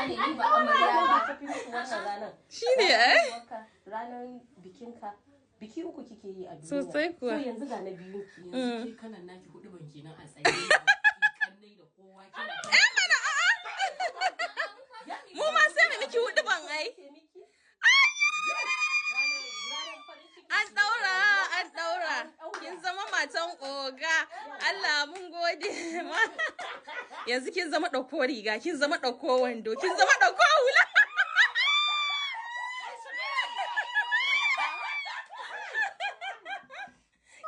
gane ni ba amarya ba. Ta fi miki wannan ranar. Shine ai. Ranar bikinka, biki uku kike yi a duniya. Sosai kuwa. So yanzu ga na biyun ki. Yanzu ke kanan naki hudu ban kenan a tsaye, kannai da kowa kina. Eh mana, a'a. Mu ma sai mu miki hudu ban ai. An daura, an daura. Kin zama matan oga. Allah mun gode ma. Yanzu kin zama ɗauko riga, kin zama ɗauko wando, kin zama ɗauko hula.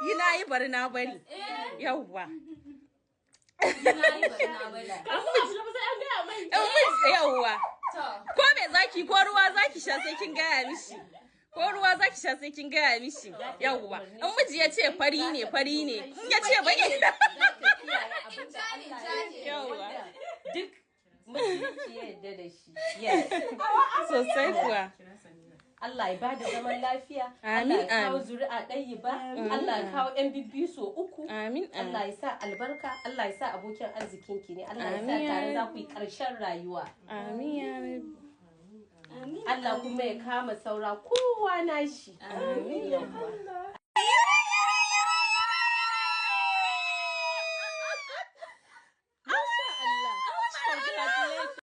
Yi na yi, bari na bari. Yawwa. Ina yi bari na bari. In miji, yawwa. To. Ko me zaki, ko ruwa zaki sha sai kin gaya mishi. Ko ruwa zaki sha sai kin gaya mishi. Yawwa. In miji ya ce fari ne, fari ne. In ya ce baki. Za ta kiyaye abin da Ja ne, Allah ja ne. Yawwa. Duk musulunci ya yarda da shi. Yes. Sosai kuwa. Allah ya bada zaman lafiya. Amin, Allah ya kawo amin. zuri'a ɗayi ba. Allah ya kawo yan bibbiyu so uku. Amin, amin. Allah ya sa albarka. Allah ya sa abokin arzikin ki ne. Allah ya sa Amin, tare ya za ku yi ƙarshen rayuwa. Amin ya rabbi. Allah kuma ya kama saura kowa nashi. Amin. Yawwa.